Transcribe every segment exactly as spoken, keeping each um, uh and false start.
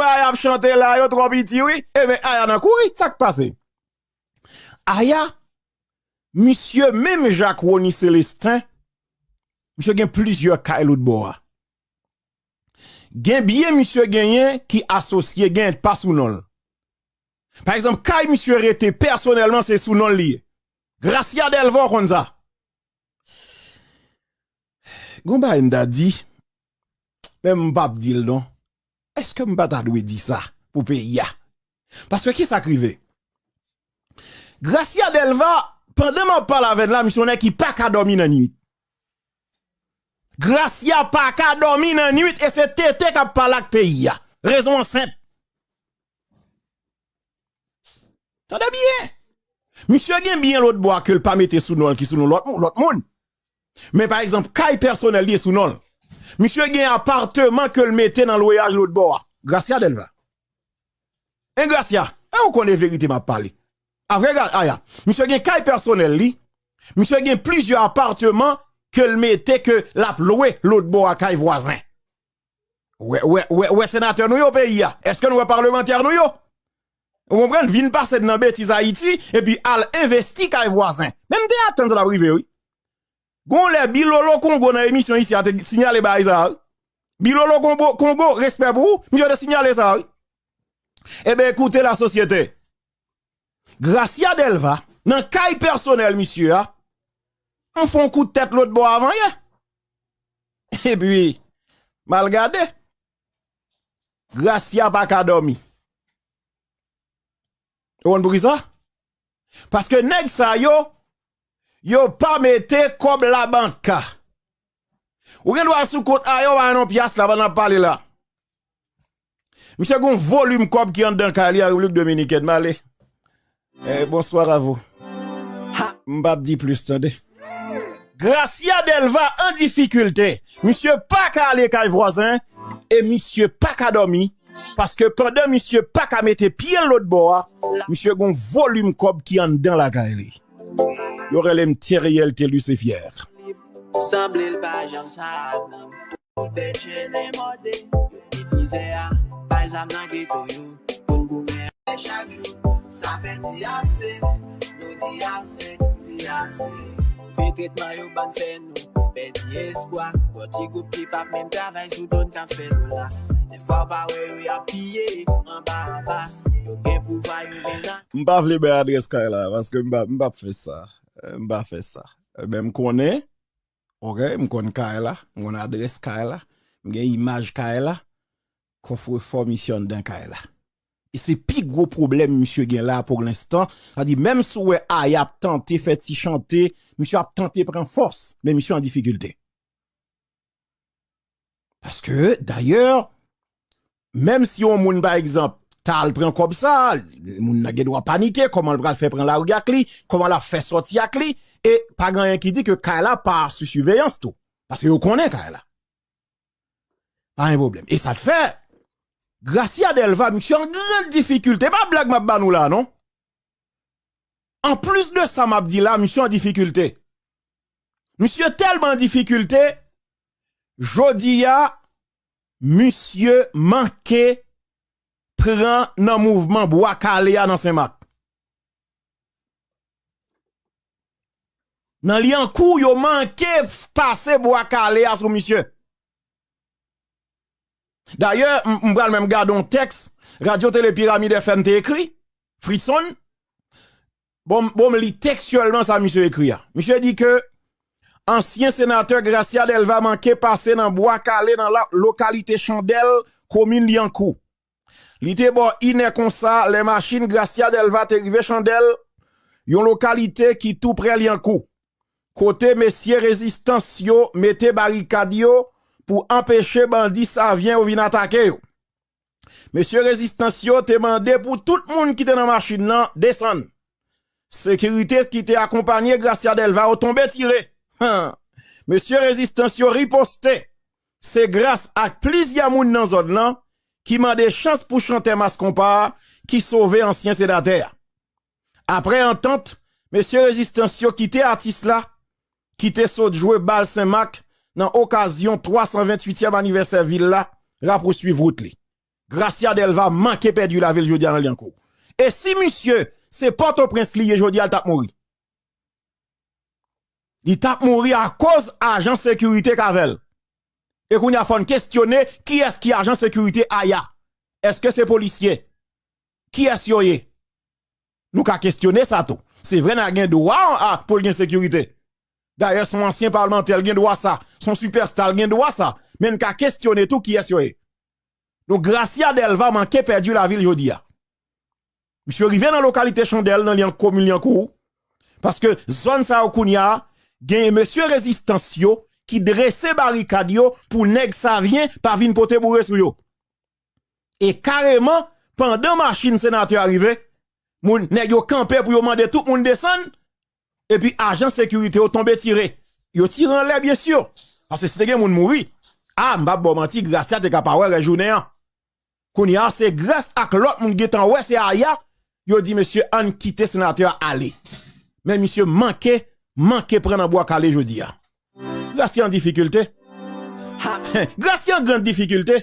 Aya ap chante la, yo twò piti, wi. Ebyen, Aya nan kouri, sa k pase? Aya, misye menm jan ak Rony Célestin, misye gen plizyè kay lòtbò a. Gen byen misye genyen ki asosye, gen pa sou non l. Pa egzanp, kay misye rete pèsonèlman, se sou non l li ye. Gracia Delva konn sa. Gon bagay m ta di, men m p ap di l non. Èske m pa ta dwe di sa pou peyi a? Paske ki sa k rive? Gracia Delva, pandan m ap pale avè n la, misye yon nèg ki pa ka dòmi nan nuit. Gracia pa ka dòmi nan nuit e se tete k ap pale ak peyi a. Rezon an senp. Tande byen. Misye gen byen lòtbò a ke l pa mete sou non l ki sou non lòt moun, lòt moun. Men pa egzanp, kay pèsonèl li e sou non l. Misye gen apatman ke l mete nan lweyaj lòtbò a. Gracia Delva. En Gracia, e ou konnen verite m ap pale. Avre Aya, misye gen kay pèsonèl li. Misye gen plizyè apatman ke l mete ke l ap lwe lòtbò a kay vwazen. Wè, wè, wè, wè senatè nou yo peyi a. Èske nou wè palmantè nou yo? Ou konprann? Vin pase nan betiz Ayiti, epi al envesti kay vwazen. Men m te atann sa t ap rive, wi. Gon lè Bilolo Kongo nan emisyon isi a te sinyale bagay sa a, wi. Bilolo Kongo, Kongo, respè pou ou, misye te sinyale sa a, wi. Ebyen, ekoute la sosyete. Gracia Delva, nan kay pèsonèl misye a, m fè yon kout tèt lòtbò avan yè. Epi, m al gade. Gracia pa ka dòmi. Ou konn poukisa? Paske nèg sa yo, yo pa mete kòb labank. Ou gen dwa al sou kont Aya, ou pa jwenn yon pyas la pandan n ap pale la. Misye gon volim kòb ki anndan kay li an Repiblik Dominikèn. M ale. Eh, bonsoir à vous. Ha! M p ap di plis, tande. Gracia Delva an difikilte. Misye pa ka ale kay vwazen e misye pa ka dòmi. Paske pandan misye pa ka mete pye l lòtbò a, misye gon volim kòb ki anndan lakay li. Yo rele m Theriel Telus e fyè. Sanble l pa janm sav li. Tout bèt chene mòde, yo kit mizè a, bay zam nan geto yo, pou n goumen. Chak jou, sa fè di ase, nou di ase, di ase. Fè tretman yo bann fè nou pèdi espwa. Gwo ti gwoup ki p ap menm travay sou do n k ap fè dola. Dèfwa w pa wè yo y ap piye anba anba. Yo gen pouvwa, yo gen nan. M pa vle bay adrès kay la, paske m pa, m p ap fè sa. M pa fè sa. Men m konnen, oke, m konn kay la, m konn adrès kay la, m gen imaj kay la. Kòfrefò misye anndan kay la. E se pi gwo pwoblèm misye gen la pou lenstan. Sa di, menm si w wè Aya ap tante fè ti chante, misye ap tante pran fòs, men misye an difikilte. Paske, dayè, menm si yon moun, pa egzanp, ta al pran kòb sa, moun nan gen dwa panike, kòman l pral fè pran lari ak li, kòman l ap fè sòti ak li, e pa gen anyen ki di ke kay la pa sou siveyans tou. Paske yo konnen kay la. Pa gen pwoblèm. E sa t fè, Gracia Delva, misye an gran difikilte. E pa blag m ap ba nou la, non. Anplis de sa m ap di la, misye an difikilte. Misye tèlman an difikilte, jodi a, misye manke pran nan mouvman Bwa Kale a nan Senmak. Nan Lyankou, yo manke pase Bwa Kale a sou misye. Dayè, m, m pral menm gade yon tèks Radyo Tele Piramid F M te ekri, Fritson. Bon, bon, m li tekstyèlman sa misye ekri a. Misye di ke ansyen senatè Gracia Delva manke pase nan Bwa Kale nan la, lokalite Chandèl, komin Lyankou. Li te bò inè konsa lè machin Gracia Delva te rive Chandèl, yon lokalite ki tou prè Lyankou, kote mesye rezistans yo mete barikad yo pou anpeche bandi Savyen yo vin atake yo. Mesye rezistans yo te mande pou tout moun ki te nan machin nan desann. Sekirite ki te akonpanye Gracia Delva yo tonbe tire. Han! Mesye rezistans yo riposte. Se gras ak plizyè moun nan zòn nan ki mande chans pou chantè Mass Konpa a ki sove ansyen senatè a. Apre antant, mesye rezistans yo kite atis la, ki te sot jwe bal Senmak nan okazyon twa san venntuityèm anivèsè vil la, rapousuiv wout li. Gracia Delva manke pèdi lavi l jodi a nan Lyankou. E si misye se Pòtoprens li ye jodi a, l t ap mouri. Li t ap mouri akoz ajan sekirite k avè l. E kounye a fò n kestyone kiyès ki ajan sekirite Aya. Èske se polisye? Kiyès yo ye? Nou ka kestyone sa tou. Se vre n a gen dwa a pou l gen sekirite. Dayè, se yon ansyen palmantè, l gen dwa sa. Se yon sipèsta, l gen dwa sa. Men n ka kestyone tou kiyès yo ye. Donk, Gracia Delva manke pèdi lavi l jodi a. Misye rive nan lokalite Chandèl, nan Lyan-, komin Lyankou, paske zòn sa yo kounye a, genyen mesye rezistans yo ki drese barikad yo pou nèg Savyen pa vin pote boure sou yo. E kareman, pandan machin senatè a rive, moun, nèg yo kanpe pou yo mande tout moun desann, epi ajan sekirite yo tonbe tire. Yo tire anlè, byen si. Paske si te gen moun mouri, a, m p ap ba w manti, Gracia te ka pa wè rès jounen an. Kounye a, se gras ak lòt moun gentan wè se Aya, yo di, "Mesye, ann kite senatè a ale." Men misye manke, manke pran nan bwa kale jodi a. Gracia an difikilte. Gracia an gran difikilte.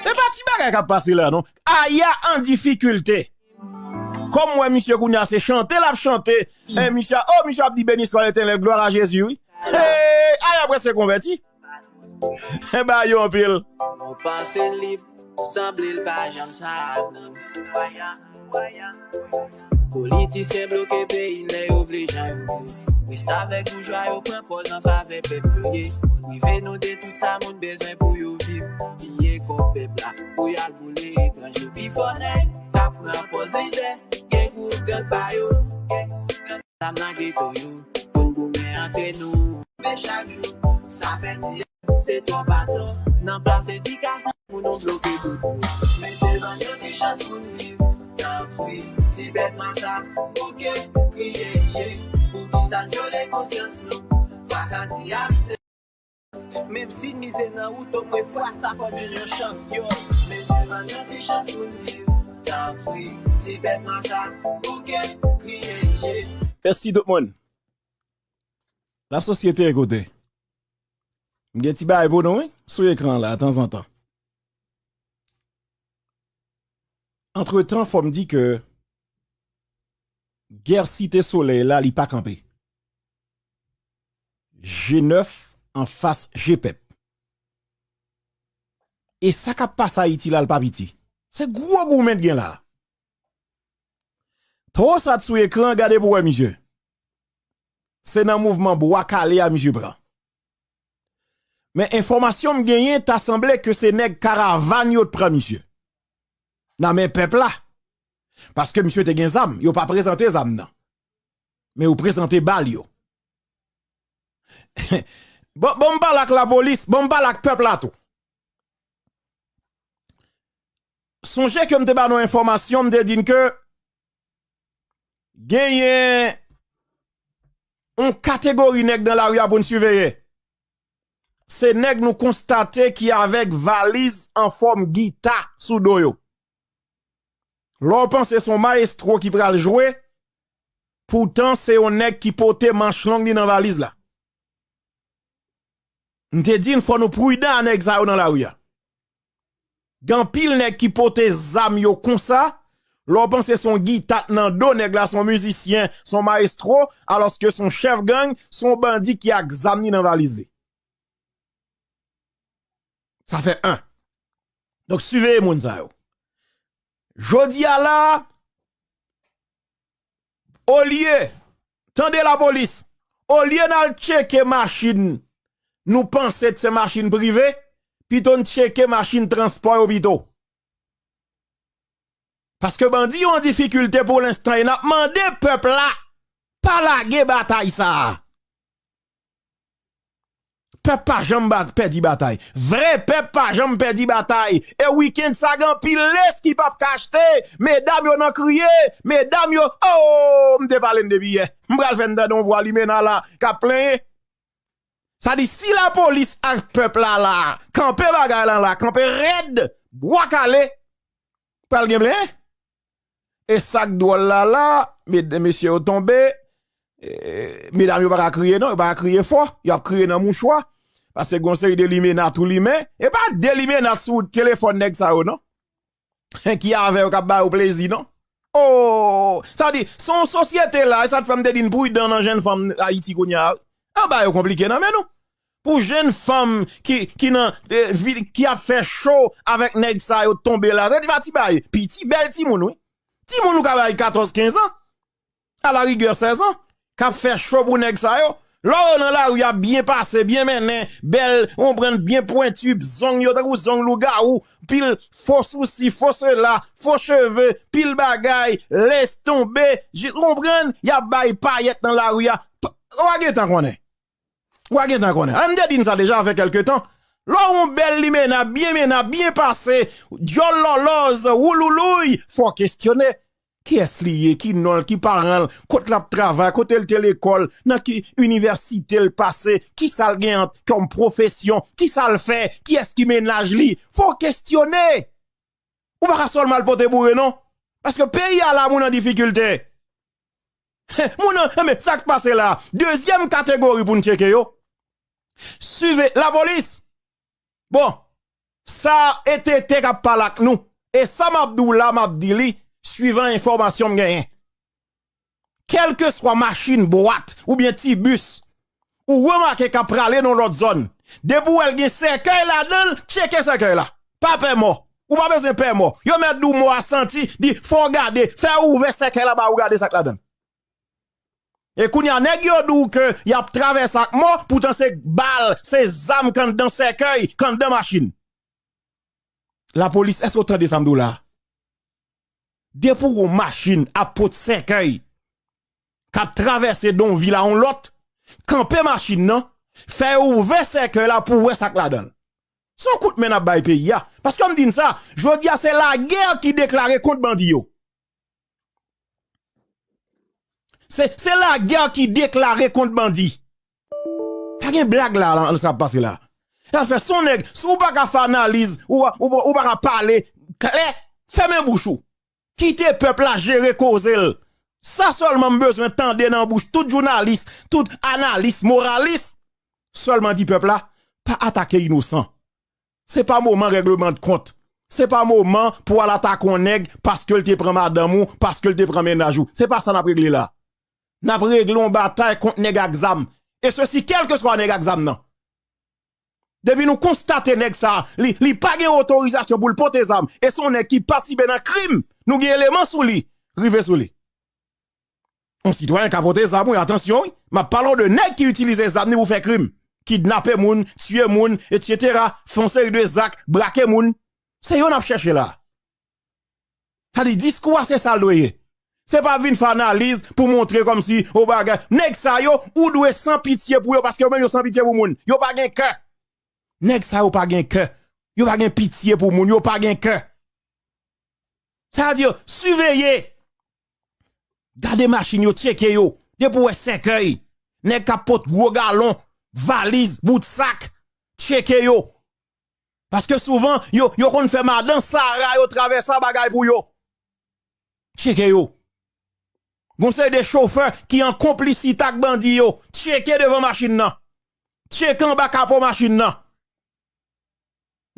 E pa ti bagay k ap pase la, non. Aya an difikilte. Kòm m wè misye kounye a, se chante l ap chante. E misye, oh, misye ap di, "Beni swa Letènèl, glwa a Jezi," wi. Hey, Aya prèske konvèti. E ba yo anpil. Nou panse lib, sanble l pa janm sa a menm. Politisyen bloke peyi n lè yo vle jan yo vle. Restavèk boujwa yo pran pòz an favè pèp yo ye. Prive nou de tout sa moun bezwen pou yo viv. Piye kòb pèp la pou y al boule etranj yo. Pifò nèg k ap pran pòz lidè, gen gwoup gang pa yo. Zam nan geto yo, pou n goumen antre nou. Men chak jou, sa fè di se twò padon. Nan plas edikasyon, moun nou bloke tout wout. Men se vann yo ti chans pou n viv. Tanpri, ti bèt masa, bouke, kriye, ye. Poukisa n vyole konsyans nou? Fas a dyab, se Menm si mizè nan wout, omwen fwa sa fò n jwenn yon chans, yo. Men se vann yon ti chans pou n viv. Tanpri, ti bèt masa, bouke, kriye, ye. Mèsi tout moun. Lasosyete, ekoute. M gen ti bagay pou nou, wi, sou ekran la, tanzantan. Antretan, fò m di ke gè Site Solèy la, li pa kanpe. G nèf anfas G pèp. E sa k ap pase Ayiti la, l pa piti. Se gwo goumen k gen la. Tro sa t sou ekran, gade pou wè misye. Se nan mouvman Bwa Kale a misye pran. Men enfòmasyon m genyen, ta sanble ke se nèg Karavàn yo t pran misye. Nan men pèp la. Paske misye te gen zam, yo pa prezante zam nan. Men yo prezante bal yo. Bon, bon, m pale ak lapolis, bon, m pale ak pèp la tou. Sonje ke m te ba nou enfòmasyon, m te di n ke genyen yon kategori nèg nan lari a pou n siveye. Se nèg nou konstate ki avèk valiz an fòm gita sou do yo. Lè w panse se yon mayestwo ki pral jwe, poutan se yon nèg ki pote manch long li nan valiz la. M te di n fò nou pridan a nèg sa yo nan lari a. Gen anpil nèg ki pote zam yo konsa, lè w panse se yon gita k nan do nèg la, se yon mizisyen, se yon mayestwo, alòske se yon chèf gang, se yon bandi ki ak zam li nan valiz li. Sa fè en. Donk, siveye moun sa yo. Jodi a la, olye, tande lapolis, olye n al tcheke machin nou panse se machin prive, pito n tcheke machin transpò yo pito. Paske bandi yo an difikilte pou lenstan e n ap mande pèp la pa lage batay sa a. Pèp pa janm ba-, pèdi batay. Vrè pèp pa janm pèdi batay. E wikenn sa gen anpil lès ki p ap ka achte. Medam yo nan kriye. Medam yo, oh, m te pale n depi yè. M pral fè n tande yon vwa limena la k ap plenyen. Sa di, si lapolis ak pèp la la, kanpe bagay la la, kanpe rèd, bwa kale, pral gen plenyen. E sa k dwòl la la, med-, mesye yo tonbe, e, medam yo pa ka kriye non, yo pa ka kriye fò, y ap kriye nan mouchwa, paske gon seri de limena tou limen, e pa de limena sou telefòn nèg sa yo non. ki avè yo k ap ba yo plezi, non? Oh, sa di, se yon sosyete la, e sa t fè m te di n pridan nan jèn fanm Ayiti kounye a, wi. Anba yo konplike nan men nou. Pou jèn fanm ki, ki nan, eh, vi- ki ap fè cho avèk nèg sa yo tonbe la, se pa ti bay, piti bèl timoun, wi. Timoun ou ka bay katòz, kenz an, alarigè sèz an, k ap fè cho pou nèg sa yo. Lè yo nan lari, y ap byen pase, byen mennen, bèl, ou konprann, byen pwenti, zong yo tankou zong lougawou, pil fo sousi, fo sela, fo cheve, pil bagay, lès tonbe, ou konprann, y ap bay payèt nan lari a. Ou pa gen tan konnen. Ou pa gen tan konnen. An m te di n sa deja, sa fè kèlke tan. Lè w yon bèl limena, byen mena, byen pase, dyòl lòlòz, wouloulouy, fò w kesyone. Kiyès li ye? Ki non l? Ki paran l? Kot l ap travay? Kote l te lekòl? Nan ki inivèsite l pase? Kisa l gen an kòm pwofesyon? Kisa l fè? Kiyès ki mennaj li? Fò w kesyone. Ou pa ka sèlman al pote boure, non. Paske peyi a la, moun an difikilte. Moun an, enben, sa k pase la? Dezyèm kategori pou n tcheke yo. Swive lapolis. Bon, sa e T T k ap pale ak nou. E sa m ap di w la, m ap di li, swivan enfòmasyon m genyen. Kèlkeswa machin bwat oubyen ti bis, ou remake k ap prale nan lòt zòn, depi w wè l gen sèkèy ladan l, tcheke sèkèy la. Pa pè mò. Ou pa bezwen pè mò. Yo mèt di w mò a santi, di fò w gade, fè ouvè sèkèy la ba ou gade sa k ladan l. E kounye a, nèg yo di w ke y ap travèse ak mò, poutan se bal, se zam k anndan sèkèy, k anndan machin. Lapolis, èske w tande sa m di w la? Depi w wè yon machin ap pot sèkèy, k ap travèse don vil a yon lòt, kanpe machin nan, fè yo ouvè sèkèy la pou w wè sa k ladan l. Se yon kout men n ap bay peyi a. Paske m di n sa, jodi a se lagè ki deklare kont bandi yo. Se, se lagè ki deklare kont bandi. Pa gen blag la, la, nan sa k ap pase la. Sa fè se yon nèg, si w pa ka fè analiz, ou, ou, ou pa ka pale klè, fèmen bouch ou. Kite pèp la jere koze l. Sa sèlman m bezwen tande nan bouch tout jounalis, tout analis, moralis. Sèlman di pèp la, pa atake inosan. Se pa moman règleman de kont. Se pa moman pou w al atake yon nèg paske l te pran madanm ou, paske l te pran mennaj ou. Se pa sa n ap regle la. N ap regle yon batay kont nèg ak zam. E sesi kèlkeswa nèg ak zam nan. Depi nou konstate nèg sa, li, li pa gen otorizasyon pou l pote zam, e se yon nèg ki patisipe nan krim, nou gen eleman sou li, rive sou li. Yon sitwayen ka pote zam, wi, atansyon, wi. M ap pale w de nèg ki itilize zam ni pou fè krim, kidnape moun, tiye moun, etsetera, fè yon seri de zak, brake moun. Se yo n ap chèche la. Sa di, diskou a se sa l dwe ye. Se pa vin fè analiz pou montre kòmsi, o bagay. Nèg sa yo, ou dwe san pitye pou yo, paske yo menm yo san pitye pou moun. Yo pa gen kè. Nèg sa yo pa gen kè. Yo pa gen pitye pou moun. Yo pa gen kè. Sa di, siveye. Gade machin yo, tcheke yo. Depi w wè sèkèy. Nèg k ap pot gwo galon, valiz, bout sak. Tcheke yo. Paske souvan, yo, yo konn fè madan Sara yo travèse bagay pou yo. Tcheke yo. Gon seri de chofè ki an konplisite ak bandi yo. Tcheke devan machin nan. Tcheke anba kapo machin nan.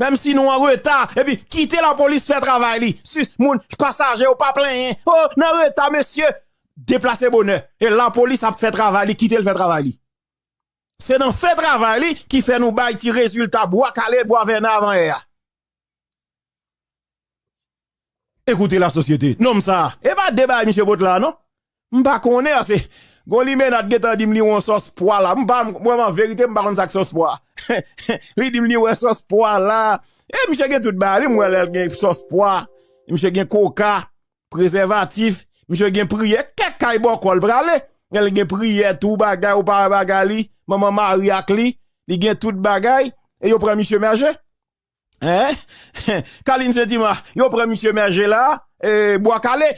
Menm si nou an reta, epi kite lapolis fè travay li. Si moun, pasaje yo pa plenyen. O, n an reta, mesye. Deplase bonè. E lapolis ap fè travay li, kite l fè travay li. Se nan fè travay li ki fè nou bay ti rezilta Bwa Kale, Bwa Vènè avanyè a. Ekoute lasosyete. Nonm sa a. E pa de bagay misye pot la, non. M pa konnen ase. Gon limena t gentan di m li wè yon sòs pwa la. M pa, mwen, an verite, m pa konn sa k sòs pwa. Li di m li wè sòs pwa la. E misye gen tout bagay. Li m wè lè l gen sòs pwa. Misye gen koka, prezèvatif. Misye gen priyè. Kèk kay bòkò l prale. Lè l gen priyè, tou bagay, ou pa wè bagay li. Manman Mari ak li. Li gen tout bagay. E yo pran misye mèje. Hein? Kalin Sentima, yo pran misye mèje la, e, Bwa Kale,